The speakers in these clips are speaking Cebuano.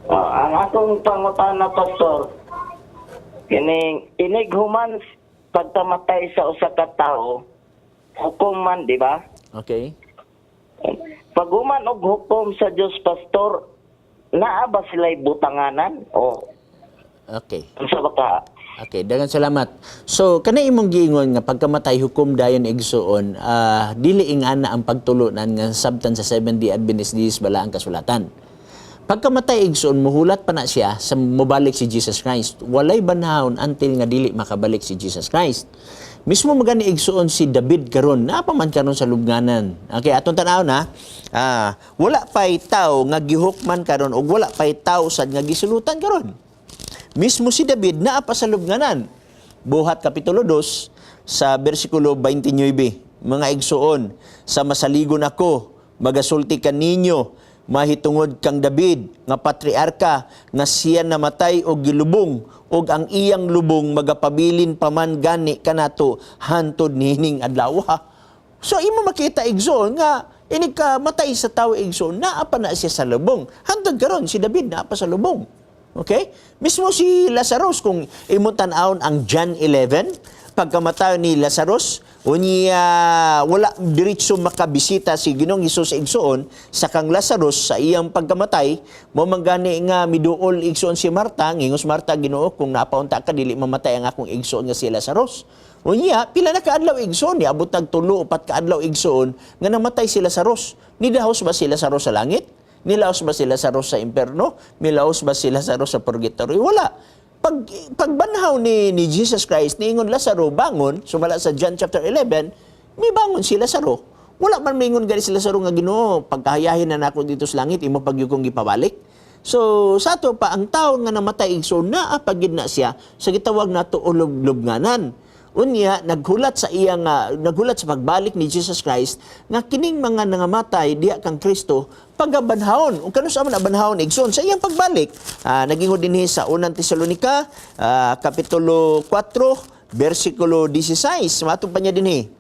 Ang akong pangutana, Pastor, kining inig human pagkamatay sa usa ka tawo, hukom man, di ba? Okay. Pag human og hukom sa Dios, Pastor, naa ba sila'y butanganan o unsa ba ka? Okay, daghang salamat. So, kana imong giingon nga pagkamatay hukom dayon, igsuon, dili ingana ang pagtulunan nga sabtan sa Seventh-day Adventist diis balaang kasulatan. Pagkamatay, igsuon, muhulat pa na siya sa mobalik si Jesus Christ. Walay banhawon until nga dili makabalik si Jesus Christ. Mismo magani, igsuon, si David karon naa pa man karon sa lubnganan. Okay, atong tan-awon na. Wala pay tao nga gihukman karon ug wala pay tao sad nga gisulutan karon. Mismo si David naa pa sa lubnganan. Buhat Kapitulo 2 sa bersikulo 29. "Mga igsuon, sa masaligon ako, magasulti kaninyo mahitungod kang David nga patriarka, nga siya namatay og gilubong ug ang iyang lubong magapabilin pa man gani kanato hantod niining adlaw." So imo makita, igsoon, nga inig ka matay sa tao, igsoon, naa pa na siya sa lubong. Hantod karon si David naa pa sa lubong. Okay? Mismo si Lazarus, kung imong tan-awon ang John 11, pagkamatay ni Lazarus, unya wala diretso makabisita si Ginoong Hesus, igsuon, sa kang Lazarus sa iyang pagkamatay, mo man gani nga miduol, igsuon, si Marta, ngingos Marta, "Ginoo, kung napaunta ka, dili mamatay ang akong igsuon nga si Lazarus." Unya, pila na kaadlaw, igsuon, niabot nag 3 upat kaadlaw, igsuon, nga namatay si Lazarus. Nidahos ba si Lazarus sa langit? Nilaos ba si Lazarus sa imperno? Nilaos ba si Lazarus sa purgatory? Wala. Pagbanhaw ni Jesus Christ, niingon, "Lazaro, bangon," sumala sa John chapter 11, may bangon si Lazaro. Wala man mingon gani si Lazaro nga, "Ginoo, pagkahayahin na nako dito sa langit, imo pa gyud kong gipabalik." So, sa ato pa, ang tao nga namatay, igsoon, naa pa gyud na siya sa gitawag nato og lubnganan. Unya, naghulat sa pagbalik ni Jesus Christ nga kining mga nangamatay diha kang Kristo pagabanhawon. Ug kanus-a man abanhawon, igsoon, sa iyang pagbalik? Nagingon dinhi sa Unang Tesalonika, kapitulo 4, bersikulo 16. Matong pa niya dinhi.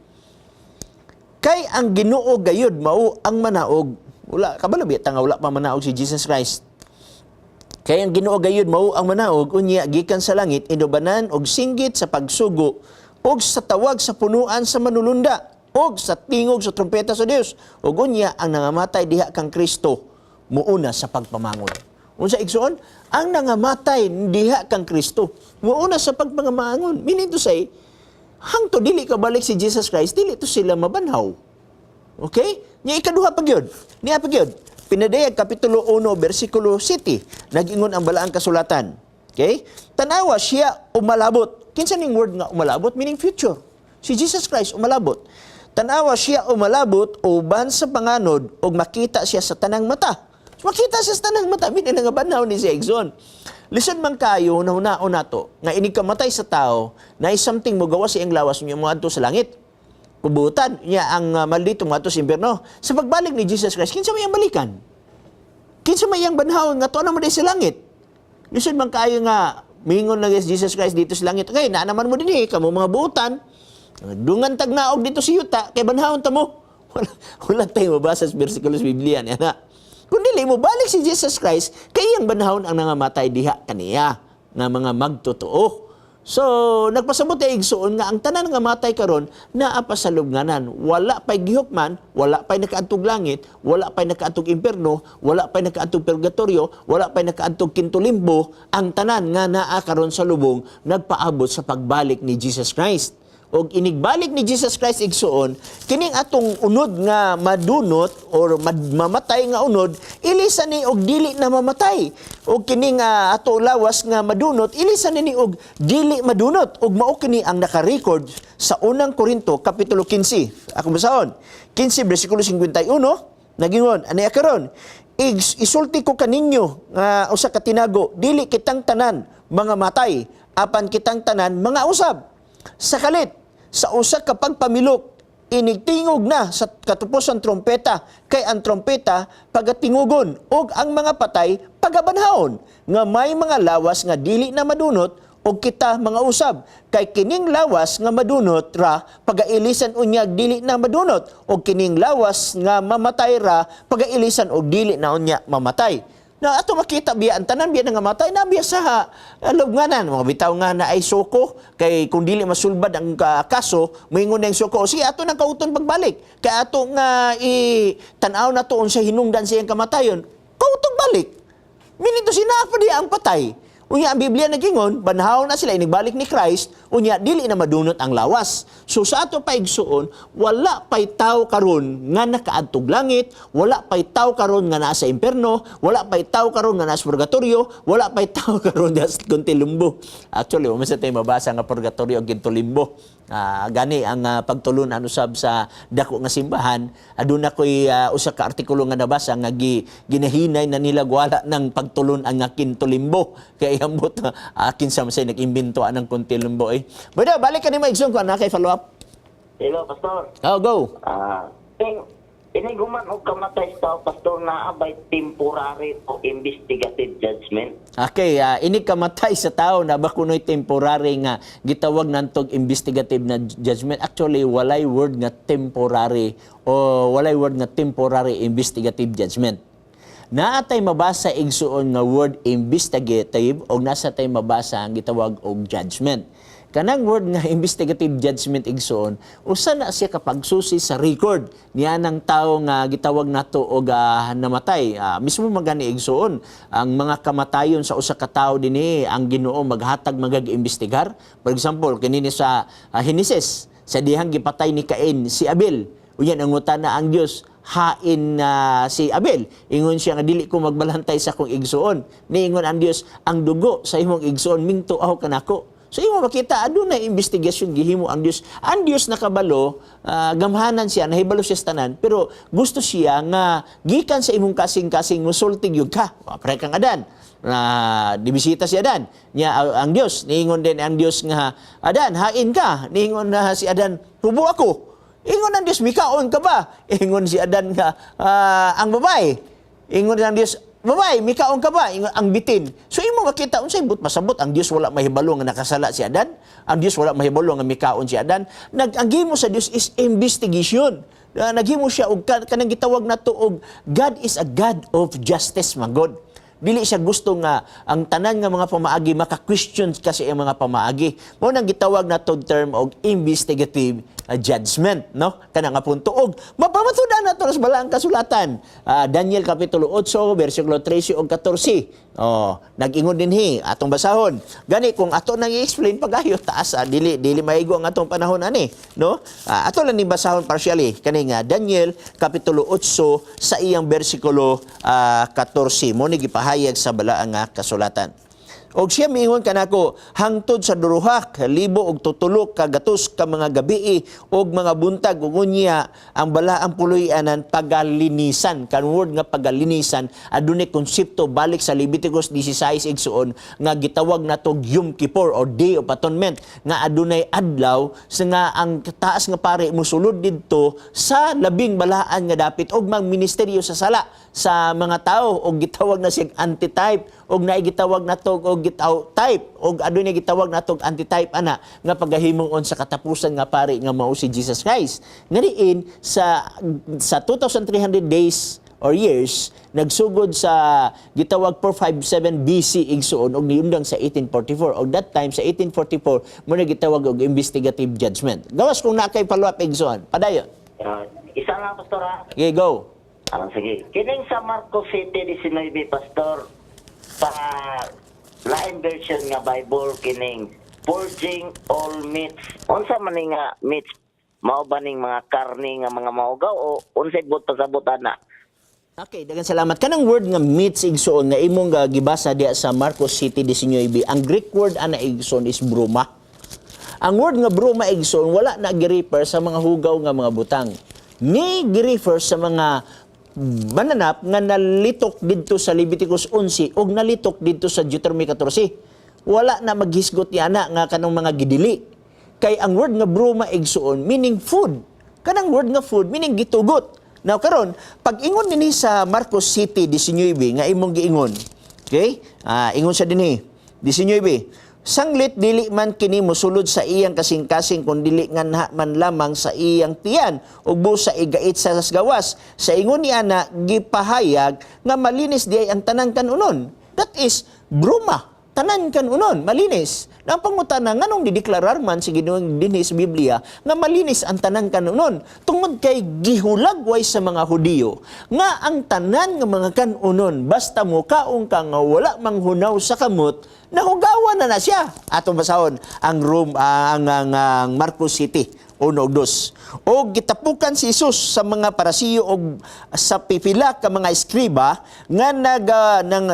"Kay ang Ginoo gayud mao ang manaog." Wala kabalo biya nga wala pa manaog si Jesus Christ. "Kay ang Ginoo gayud mao ang manaog unya gikan sa langit inubanan og singgit sa pagsugo ug sa tawag sa punuan sa manulunda ug sa tingog sa trompeta sa Dios, ug unya ang nangamatay diha kang Kristo muuna sa pagpamangon." Unsa, igsoon? Ang nangamatay diha kang Kristo muuna sa pagpamangon. Meaning to say, hangtod dili ka balik si Jesus Christ, dili to sila mabanhaw. Okay? Nya ikaduha pa gyud. Niya pa gyud. Pinadayag Kapitulo 1 bersikulo 7. Nagingon ang balaang kasulatan. Okay? "Tanawa, siya umalabot." Kinsa ning word nga umalabot? Meaning future. Si Jesus Christ umalabot. "Tanawa, siya umalabot uban sa panganod ug makita siya sa tanang mata." Makita siya sa tanang mata, meaning nga banhaw ni si igsoon. Listen man kayo na hunaon nato nga inig kamatay sa tao na is something mo gawas sa iyang lawas niya moadto sa langit. Kubutan niya ang maldito moadto sa impyerno. Sa pagbalik ni Jesus Christ, kinsa may iyang balikan? Kinsa may iyang banhawon nga tuo naman sa langit? Lisod man kayo nga mingon lang si Jesus Christ dito sa langit, "Okay, naa naman mo dinhi, kamo mga buutan. Dungan tagnaog dito sa yuta, kay banhawon ta mo." Wala, wala tayong mabasa sa bersikulo sa Biblia niya na. Kung dili mo balik si Jesus Christ, kay iyang banhawon ang nangamatay diha kaniya nga mga magtotoo. So, nagpasabot ay, igsuon, nga ang tanan nga matay karon naa pa sa lubnganan. Wala pa'y gihukman, wala pa'y nakaantog langit, wala pa'y nakaantog imperno, wala pa'y nakaantog purgatorio, wala pa'y nakaantog kinto limbo, ang tanan nga naa karon sa lubong nagpaabot sa pagbalik ni Jesus Christ. Og inigbalik ni Jesus Christ, igsuon, kining atong unod nga madunot or mamatay nga unod, ilisan ni og dili na mamatay. Og kining ato lawas nga madunot, ilisan ni og dili madunot. Og mao kini ang naka-record sa Unang Korinto kapitulo 15. Ako basahon. 15 bersikulo 51, nagingon ani karon, "Isulti ko kaninyo nga usa ka tinago, dili kitang tanan mga matay, apan kitang tanan mga usab. Sa kalit, sa usa ka pagpamilok, inigtingog na sa katupusan trompeta, kay ang trompeta pagatingugon ug ang mga patay pagabanhawon nga may mga lawas nga dili na madunot ug kita mga usab. Kay kining lawas nga madunot ra pagailisan unyag dili na madunot, ug kining lawas nga mamatay ra pagailisan og dili na unya mamatay." Na ato makita biya ang tanan biya nga matay na biya sa lubnganan, mga bitaw nga na ay suko, kay kung dili masulbad ang kaso, moingon na yung suko, "Sige, ato nang kauton pagbalik kay ato nga i tan-aw na to unsa hinungdan sa iyang kamatayon." Kautong balik. Meaning to sina pa diya ang patay. Unya ang Biblia nagingon, banhaw na sila inigbalik ni Christ, unya dili na madunot ang lawas. So sa ato pa, igsuon, wala pay tao karon nga nakaadtog langit, wala pay tao karon nga naa sa imperno, wala pay tao karon nga naa sa purgatorio, wala pay tao karon sa quinto limbo. Actually, wa man sa tayo mabasa nga purgatorio o quinto limbo. Gani ang pagtulunan usab sa dako nga simbahan, aduna koy usa ka artikulo nga nabasa nga ginahinay na nila wala ng pagtulun-an nga quinto limbo, kay ambot kinsa man say nag-imbento anang quinto limbo eh. Bueno, balik ka nimo, igsoon, ko ana kay follow up. Hello, Pastor. Oh, go. Inig human og kamatay sa tao, Pastor, naa bay temporary o investigative judgment? Okay, inig kamatay sa tao na ba kuno'y temporary nga gitawag nantog investigative na judgment? Actually, walay word nga temporary o walay word nga temporary investigative judgment. Naa tay mabasa, igsuon, nga word investigative o nasa tay mabasa ang gitawag og judgment. Kanang word nga investigative judgment, igsuon, usa na siya ka pagsusi sa record niya ng tao nga gitawag nato og namatay. Mismo magani, igsuon, ang mga kamatayon sa usa ka tawo dinhi, ang Ginoo maghatag, magag-imbestigar. For example, kanini sa Genesis, sa dihang gipatay ni Cain si Abel. Unya nangutana ang Dios, "Hain na si Abel?" Ingon siya nga, "Dili ko magbalantay sa akong igsuon." Niingon ang Dios, "Ang dugo sa imong igsuon mingtuaw kanako." So imo makita aduna investigasyon gihimo ang Dios. Ang Dios nakabalo, gamhanan siya, nahibalo siya sa tanan, pero gusto siya nga gikan sa imong kasing-kasing musulti gyud ka. Pare kang Adan na dibisita si Adan nya ang Dios, niingon din ang Dios nga, "Adan, hain ka?" Niingon na si Adan, "Hubo ako." Ingon ang Dios, "Mikaon ka ba?" Ingon si Adan nga, "Ang babae." Ingon ang Dios, "Babae, mikaon ka ba?" Ingon, "Ang bitin." So imo makita unsay but masabot, ang Dios wala mahibalo nga nakasala si Adan. Ang Dios wala mahibalo nga mikaon si Adan. Ang gihimo sa Dios is investigation. Naghimo siya og kanang gitawag nato og God is a God of justice, man God. Dili siya gusto nga ang tanan nga mga pamaagi maka-question kasi ang mga pamaagi. Mao nang gitawag nato term og investigative judgment, no? Kana nga punto og mapamatud-an nato sa balaang kasulatan. Daniel kapitulo 8 bersikulo 13 ug 14. Oh, nag-ingon dinhi, atong basahon. Gani kung ato nang i-explain pagayo taas, dili dili maigo ang atong panahon ani, no? Ato lang ni basahon partially kani nga Daniel kapitulo 8 sa iyang bersikulo 14, mo ni gipahayag sa balaang nga kasulatan. Og siya miingon kanako, "Hangtod sa duruhak libo og tutulo ka gatos ka mga gabii og mga buntag, ug unya ang balaang puloy-anan pagalinisan." Kan word nga pagalinisan, adunay konsepto balik sa Leviticus 16, igsuon, nga gitawag nato Yom Kippur or Day of Atonement, nga adunay adlaw sa nga ang taas nga pare musulod didto sa labing balaan nga dapit og magministeryo sa sala sa mga tao, og gitawag na siyang antitype, og naay gitawag nato og type, og adunay gitawag nato og antitype ana nga pagahimong sa katapusan nga pari nga mao si Jesus Christ. Nga diin sa 2300 days or years nagsugod sa gitawag 457 BC, igsuon, og niundang sa 1844, og that time sa 1844 mo na gitawag og investigative judgment. Gawas kung naa kay follow up, igsuon, padayon. Isa lang, Pastor, ha? Okay, go. Sige. Kining sa Marcos 7:19, Pastor, sa lain version nga Bible, kining "purging all meats." Unsa man ni nga meats? Mao ba ning mga karne nga mga maugaw o unsay buot pasabot ana? Okay, daghang salamat. Kanang word nga meats, igsoon, nga imong gibasa diya sa Marcos 7:19, ang Greek word ana, igsoon, is bruma. Ang word nga bruma, igsoon, wala na gi-refer sa mga hugaw nga mga butang. Ni gi-refer sa mga mananap nga nalitok didto sa Leviticus 11 ug nalitok didto sa Deuteronomy 14. Wala na maghisgot ni ana nga kanang mga gidili. Kay ang word nga bruma, igsuon, meaning food. Kanang word nga food meaning gitugot. Now karon, pag ingon dinhi sa Marcos 7:19 nga imong giingon. Okay? Ingon siya dinhi. 19. Sanglit dili man kini mosulod sa iyang kasing-kasing kun dili nganha man lamang sa iyang tiyan ug busa igait sa gawas. Sa ingon ni ana gipahayag nga malinis diay ang tanan kanunon. That is bruma, tanan kanunon malinis. Na ang pangutana, nganong dideklarar man si Ginoong dinhi sa Biblia nga malinis ang tanan kanunon? Tungod kay gihulagway sa mga Hudiyo nga ang tanan nga mga kanunon, basta mo kaon ka nga wala manghunaw sa kamot, nahugawan na na siya. Atong basahon ang Rome, ang Marcos 7, 1 ug 2. Og gitapukan si Jesus sa mga Parasiyo og sa pipila ka mga eskriba nga naga nang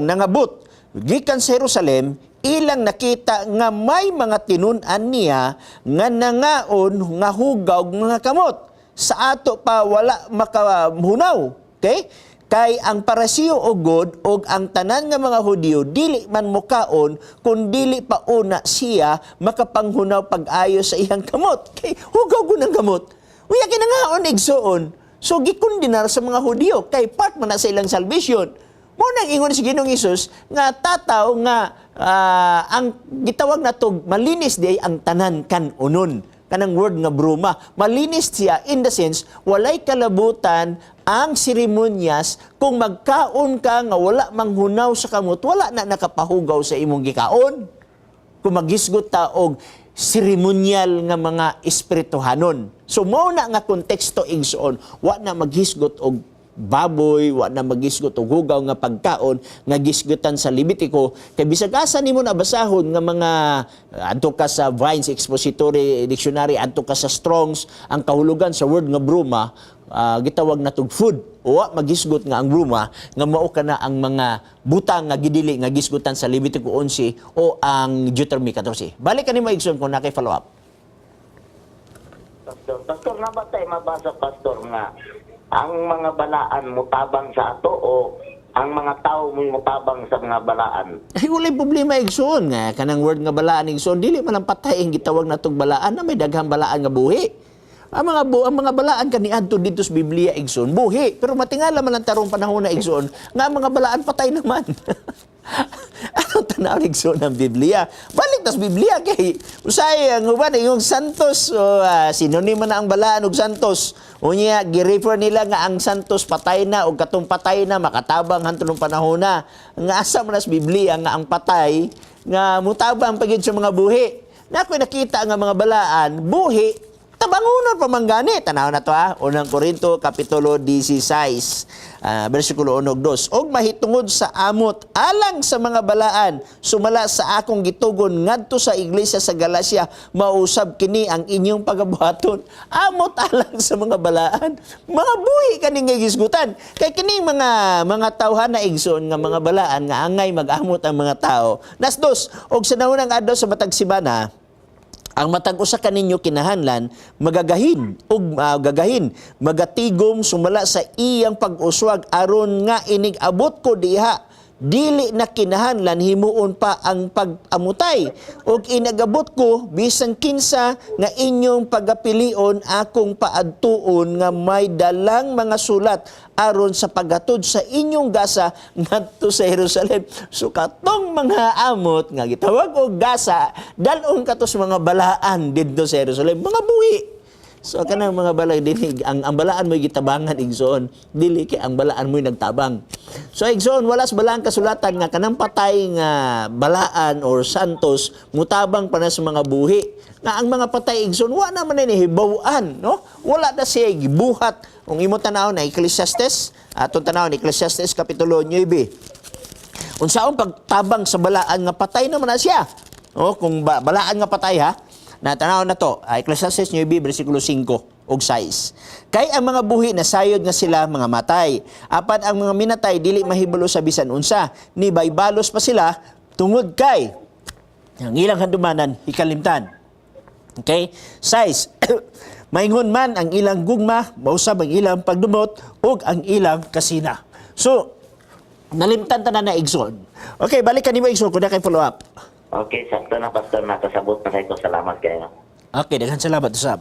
nangabot gikan sa Jerusalem. Ilang nakita nga may mga tinun-an niya nga nangaon nga hugaw mga kamot sa ato pa wala makahunaw. Okay? Kay ang Parasiyo ugod og ang tanan nga mga Hudiyo dili man mukaon kun dili pa una siya makapanghunaw pag-ayo sa iyang kamot. Kay hugaw gud ang kamot. Uya kinangaon, igsuon. So gikundinar sa mga Hudiyo kay part man na sa ilang salvation. Mo nang ingon si Ginoong Hesus nga tataw nga ang gitawag nato malinis di ang tanan kanunon. Kanang word nga bruma, malinis siya in the sense walay kalabutan ang seremonyas. Kung magkaon ka nga wala manghunaw sa kamot, wala na nakapahugaw sa imong gikaon. Kung maghisgot ta og seremonyal nga mga espirituhanon. So mao na nga konteksto, igsoon, wa na maghisgot og baboy, wa na maghisgot og hugaw nga pagkaon nga gisgutan sa Levitico, kay bisag asa nimo na basahon nga mga, adto ka sa Vine's Expository Dictionary, adto ka sa Strong's, ang kahulugan sa word nga bruma, gitawag na tug food. Wa magisgot nga ang bruma nga mao kana ang mga butang nga gidili nga gisgutan sa Levitico 11 o ang Deuteronomy 14. Balik kanimo, igsoon, kung naa kay follow up. Pastor, Pastor, naa ba tayo mabasa, Pastor, nga ang mga balaan mutabang sa ato o ang mga tao mo mutabang sa mga balaan? Ay, walay problema, igsoon, nga kanang word nga balaan, igsoon, dili man ang patay ang gitawag natong balaan na may daghang balaan nga buhi. Ang mga balaan kaniadto dito sa Biblia, igsoon, buhi. Pero matingala man ang tarong panahon na, igsoon, nga ang mga balaan patay naman. Ano tanaw, igsoon, ng Biblia? Balik tas Biblia kay usay ang uban yung santos o synonym man na ang balaan og santos. Unya gi-refer nila nga ang santos patay na og katong patay na makatabang hantong panahon na. Nga asa man na sa Biblia nga ang patay nga mutabang pa gyud sa mga buhi? Na ako'y nakita nga mga balaan buhi, tabangunon pa man gani. Tanaw na to ha. Unang Korinto, Kapitulo 16, versikulo 1 ug 2. Og mahitungod sa amot alang sa mga balaan, sumala sa akong gitugon ngadto sa iglesia sa Galacia, mausab kini ang inyong pagabuhaton. Amot alang sa mga balaan. Mga buhi kani nga gisgutan. Kay kining mga tawhan na, igsoon, nga mga balaan nga angay mag-amot ang mga tao. Nas dos, og sa naunang adlaw sa matag simana, ang matag usa kaninyo kinahanglan magagahin ug gagahin magatigom sumala sa iyang pag-uswag, aron nga inig abot ko diha dili na kinahanglan himuon pa ang pag-amutay. Ug inagabot ko, bisan kinsa nga inyong pagapilion akong paadtuon nga may dalang mga sulat aron sa paghatod sa inyong gasa ngadto sa Jerusalem. So katong mga amot nga gitawag og gasa, dal-on kato sa mga balaan didto sa Jerusalem, mga buhi. So kanang mga balay dinhi, ang balaan mo'y gitabangan, igsoon, dili kay ang balaan mo'y nagtabang. So igsoon, wala sa balaan kasulatan nga kanang patay nga balaan or santos mutabang pa na sa mga buhi. Nga ang mga patay, igsoon, wa na man ni hibaw-an, no? Wala na siya gibuhat. Kung imo tan-awon na Ecclesiastes, atong tan-awon Ecclesiastes kapitulo 9. Unsaon pagtabang sa balaan nga patay naman na siya? O kung balaan nga patay ha. Natanaw na to, Ecclesiastes 9 versikulo 5 ug 6. Kay ang mga buhi na sayod nga sila mga matay. Apan ang mga minatay dili mahibalo sa bisan unsa. Ni baybalos pa sila tungod kay ang ilang handumanan hikalimtan. Okay? Sais. Maingon man ang ilang gugma, mausab ang ilang pagdumot ug ang ilang kasina. So, nalimtan tanan na, igsoon. Okay, balik ka nimo, igsoon, kung naa kay follow up. Okay, sakto na, Pastor. Nakasabot na kayo. Salamat kayo. Okay, daghan salamat usab.